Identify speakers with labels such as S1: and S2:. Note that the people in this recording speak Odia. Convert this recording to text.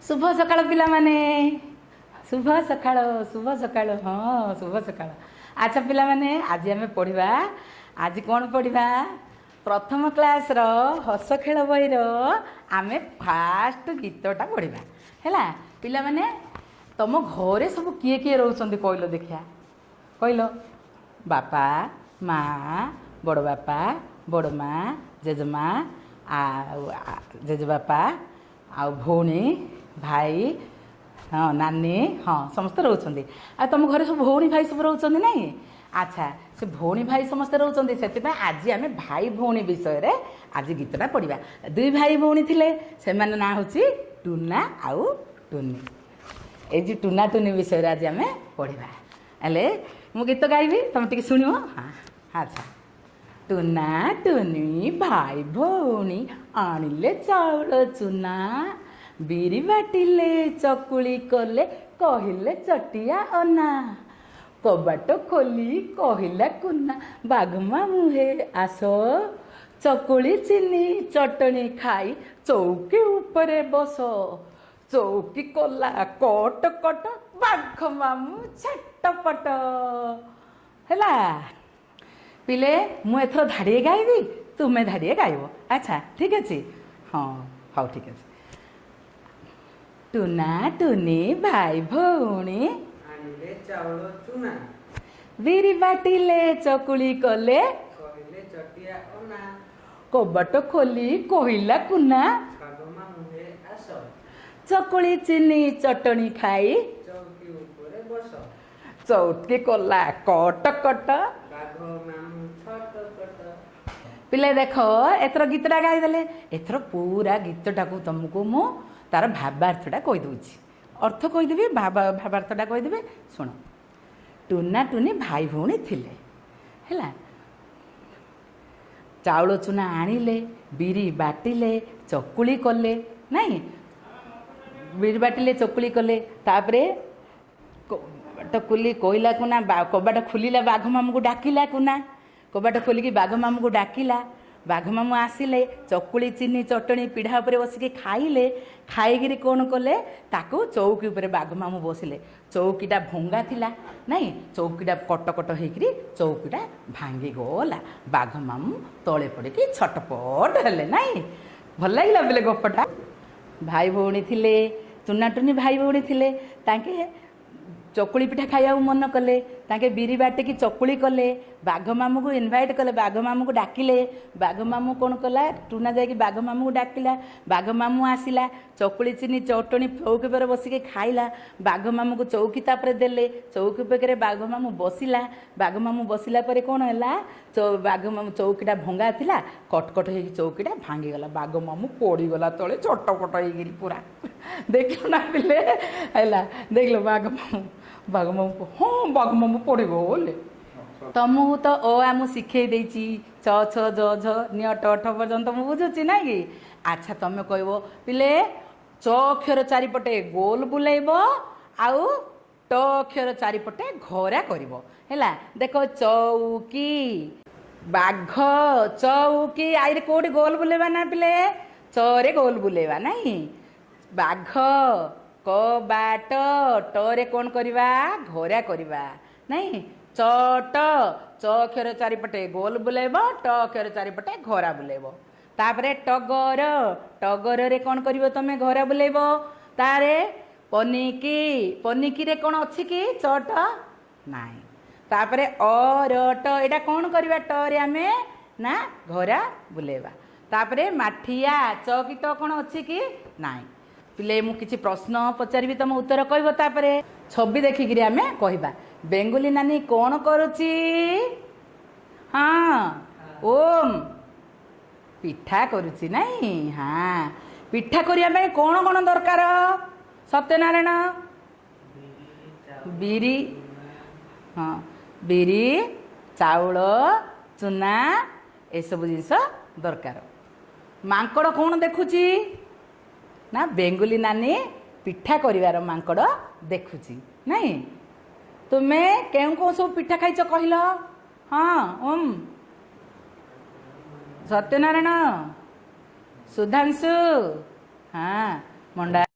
S1: ଶୁଭ ସକାଳ ପିଲାମାନେ, ଶୁଭ ସକାଳ, ଶୁଭ ସକାଳ, ହଁ ଶୁଭ ସକାଳ। ଆଚ୍ଛା ପିଲାମାନେ, ଆଜି ଆମେ ପଢ଼ିବା, ଆଜି କ'ଣ ପଢ଼ିବା? ପ୍ରଥମ କ୍ଲାସ୍ର ହସ ଖେଳ ବହିର ଆମେ ଫାଷ୍ଟ ଗୀତଟା ପଢ଼ିବା। ହେଲା ପିଲାମାନେ, ତମ ଘରେ ସବୁ କିଏ କିଏ ରହୁଛନ୍ତି କହିଲ ଦେଖିଆ? କହିଲ। ବାପା, ମା, ବଡ଼ ବାପା, ବଡ଼ ମା, ଜେଜେମା ଆଉ ଜେଜେବାପା ଆଉ ଭଉଣୀ ଭାଇ, ହଁ ନାନୀ, ହଁ ସମସ୍ତେ ରହୁଛନ୍ତି। ଆଉ ତୁମ ଘରେ ସବୁ ଭଉଣୀ ଭାଇ ସବୁ ରହୁଛନ୍ତି ନାଇଁ? ଆଚ୍ଛା, ସେ ଭଉଣୀ ଭାଇ ସମସ୍ତେ ରହୁଛନ୍ତି, ସେଥିପାଇଁ ଆଜି ଆମେ ଭାଇ ଭଉଣୀ ବିଷୟରେ ଆଜି ଗୀତଟା ପଢ଼ିବା। ଦୁଇ ଭାଇ ଭଉଣୀ ଥିଲେ, ସେମାନେ ନାଁ ହେଉଛି ଟୁନା ଆଉ ଟୁନି। ଏଇ ଯେଉଁ ଟୁନା ଟୁନି ବିଷୟରେ ଆଜି ଆମେ ପଢ଼ିବା। ହେଲେ ମୁଁ ଗୀତ ଗାଇବି, ତମେ ଟିକେ ଶୁଣିବ। ହଁ ଆଚ୍ଛା। ଟୁନା ଟୁନି ଭାଇ ଭଉଣୀ, ଆଣିଲେ ଚାଉଳ ଚୁନା, ବିରି ବାଟିଲେ ଚକୁଳି କଲେ, କହିଲେ ଚଟିଆ ଅନା। କବାଟ ଖୋଲି କହିଲା କୁନା, ବାଘ ମାମୁଁ ହେ ଆସ, ଚକୁଳି ଚିନି ଚଟଣି ଖାଇ ଚୌକି ଉପରେ ବସ। ଚୌକି କଲା କଟ କଟ, ବାଘ ମାମୁଁ ଛଟପଟ। ହେଲା ପିଲେ, ମୁଁ ଏଥର ଧାଡ଼ିଏ ଗାଇବି, ତୁମେ ଧାଡ଼ିଏ ଗାଇବ। ଆଚ୍ଛା ଠିକ୍ ଅଛି? ହଁ ହଉ ଠିକ୍ ଅଛି। ଟୁନା ଟୁନି ଭାଇ ଭଉଣୀ,
S2: ଆଣିଲେ ଚାଉଳ ଚୁନା,
S1: ବିରି ବାଟିଲେ ଚକୁଳି କଲେ,
S2: କହିଲେ ଚଟିଆ ଅନା,
S1: କବାଟ ଖୋଲି କହିଲା କୁନା,
S2: ବାଘ ମାମୁଁ ହେ ଆସ,
S1: ଚକୁଳି ଚିନି ଚଟଣି ଖାଇ
S2: ଚୌକି ଉପରେ ବସ,
S1: ଚୌକି କଲା କଟ କଟ,
S2: ବାଘ ମାମୁଁ ଛଟପଟ।
S1: ପିଲେ ଦେଖ, ଏଥର ଗୀତଟା ଗାଇଦେଲେ। ଏଥର ପୁରା ଗୀତଟାକୁ ତମକୁ ମୁଁ ତାର ଭାବାର୍ଥଟା କହିଦେଉଛି। ଅର୍ଥ କହିଦେବି, ଭାବାର୍ଥଟା କହିଦେବି, ଶୁଣ। ଟୁନା ଟୁନି ଭାଇ ଭଉଣୀ ଥିଲେ, ହେଲା। ଚାଉଳ ଚୁନା ଆଣିଲେ, ବିରି ବାଟିଲେ, ଚକୁଳି କଲେ, ନାଇଁ? ବିରି ବାଟିଲେ, ଚକୁଳି କଲେ, ତାପରେ କବାଟ ଖୋଲି କହିଲା କୁନା, କବାଟ ଖୋଲିଲା, ବାଘ ମାମୁଁକୁ ଡାକିଲା କୁନା। କବାଟ ଖୋଲିକି ବାଘ ମାମୁଁକୁ ଡାକିଲା। ବାଘ ମାମୁଁ ଆସିଲେ, ଚକୁଳି ଚିନି ଚଟଣି ପିଢ଼ା ଉପରେ ବସିକି ଖାଇଲେ। ଖାଇକିରି କ'ଣ କଲେ? ତାକୁ ଚୌକି ଉପରେ ବାଘ ମାମୁଁ ବସିଲେ। ଚୌକିଟା ଭଙ୍ଗା ଥିଲା ନାଇଁ? ଚୌକିଟା କଟ କଟ ହେଇକିରି ଚୌକିଟା ଭାଙ୍ଗିଗଲା। ବାଘ ମାମୁଁ ତଳେ ପଡ଼ିକି ଛଟପଟ ହେଲେ, ନାଇଁ? ଭଲ ଲାଗିଲା ବୋଲେ ଗପଟା? ଭାଇ ଭଉଣୀ ଥିଲେ, ଟୁନା ଟୁନି ଭାଇ ଭଉଣୀ ଥିଲେ। ତାଙ୍କେ ଚକୁଳି ପିଠା ଖାଇବାକୁ ମନ କଲେ, ତାଙ୍କେ ବିରି ବାଟିକି ଚକୁଳି କଲେ, ବାଘ ମାମୁଁକୁ ଇନଭାଇଟ୍ କଲେ, ବାଘ ମାମୁଁକୁ ଡାକିଲେ। ବାଘ ମାମୁଁ କ'ଣ କଲା? ଟୁନା ଯାଇକି ବାଘ ମାମୁଁକୁ ଡାକିଲା। ବାଘ ମାମୁଁ ଆସିଲା, ଚକୁଳି ଚିନି ଚଟଣି ଚୌକି ଉପରେ ବସିକି ଖାଇଲା। ବାଘ ମାମୁଁକୁ ଚୌକି ତାପରେ ଦେଲେ, ଚୌକି ପାଖରେ ବାଘ ମାମୁଁ ବସିଲା। ବାଘ ମାମୁଁ ବସିଲା ପରେ କ'ଣ ହେଲା? ବାଘ ମାମୁଁ ଚୌକିଟା ଭଙ୍ଗା ଥିଲା, କଟକଟ ହେଇକି ଚୌକିଟା ଭାଙ୍ଗିଗଲା। ବାଘ ମାମୁଁ ପଡ଼ିଗଲା ତଳେ ଚଟପଟ ହେଇକିରି ପୁରା। ଦେଖିଲ ନା ପିଲେ? ହେଲା ଦେଖିଲ, ବାଘ ମାମୁଁ, ବାଘ ମାମୁଁ, ହଁ ବାଘ ମାମୁଁ ପଡ଼ିଗଲେ। ତମକୁ ତ ଅ ଆ ମୁଁ ଶିଖେଇ ଦେଇଛି, ଚ ଛ ଜ ଝ ନିଅ ଟ ଠ ପର୍ଯ୍ୟନ୍ତ ମୁଁ ବୁଝୁଛି, ନାଇଁ କି? ଆଚ୍ଛା ତମେ କହିବ ପିଲେ, ଚ ଅକ୍ଷର ଚାରିପଟେ ଗୋଲ ବୁଲେଇବ ଆଉ ଟ ଅକ୍ଷର ଚାରିପଟେ ଘରା କରିବ। ହେଲା ଦେଖ, ଚଉକି, ବାଘ, ଚଉକି। ଆଇରେ କୋଉଠି ଗୋଲ ବୁଲେଇବା ନା ପିଲେ? ଚରେ ଗୋଲ ବୁଲେଇବା ନାଇଁ? ବାଘ, କବାଟ, ଟରେ କ'ଣ କରିବା? ଘରା କରିବା ନାଇଁ? ଚଟ, ଚ ଅକ୍ଷର ଚାରିପଟେ ଗୋଲ ବୁଲେଇବ, ଟ ଅକ୍ଷର ଚାରିପଟେ ଘରା ବୁଲେଇବ। ତାପରେ ଟଗର, ଟଗରରେ କ'ଣ କରିବ ତମେ? ଘରା ବୁଲେଇବ। ତାରେ ପନିକି, ପନିକିରେ କ'ଣ ଅଛି କି ଚଟ? ନାଇଁ। ତାପରେ ଅରଟ, ଏଇଟା କ'ଣ କରିବା ଟରେ ଆମେ? ନା ଘରା ବୁଲେଇବା। ତାପରେ ମାଠିଆ, ଚ କି ଟ କ'ଣ ଅଛି କି? ନାଇଁ। ପିଲେ ମୁଁ କିଛି ପ୍ରଶ୍ନ ପଚାରିବି, ତମ ଉତ୍ତର କହିବ। ତାପରେ ଛବି ଦେଖିକିରି ଆମେ କହିବା। ବେଙ୍ଗୁଲି ନାନୀ କ'ଣ କରୁଛି? ହଁ ଓମ୍, ପିଠା କରୁଛି ନାଇଁ? ହଁ, ପିଠା କରିବା ପାଇଁ କ'ଣ କ'ଣ ଦରକାର? ସତ୍ୟନାରାୟଣ? ବିରି, ହଁ ବିରି, ଚାଉଳ, ଚୁନା, ଏସବୁ ଜିନିଷ ଦରକାର। ମାଙ୍କଡ଼ କ'ଣ ଦେଖୁଛି? ନା ବେଙ୍ଗୁଲି ନାନୀ ପିଠା କରିବାର ମାଙ୍କଡ଼ ଦେଖୁଛି, ନାଇଁ? ତୁମେ କେଉଁ କେଉଁ ସବୁ ପିଠା ଖାଇଛ କହିଲ? ହଁ ଓମ୍, ସତ୍ୟନାରାୟଣ, ସୁଧାଂଶୁ? ହଁ ମଣ୍ଡା।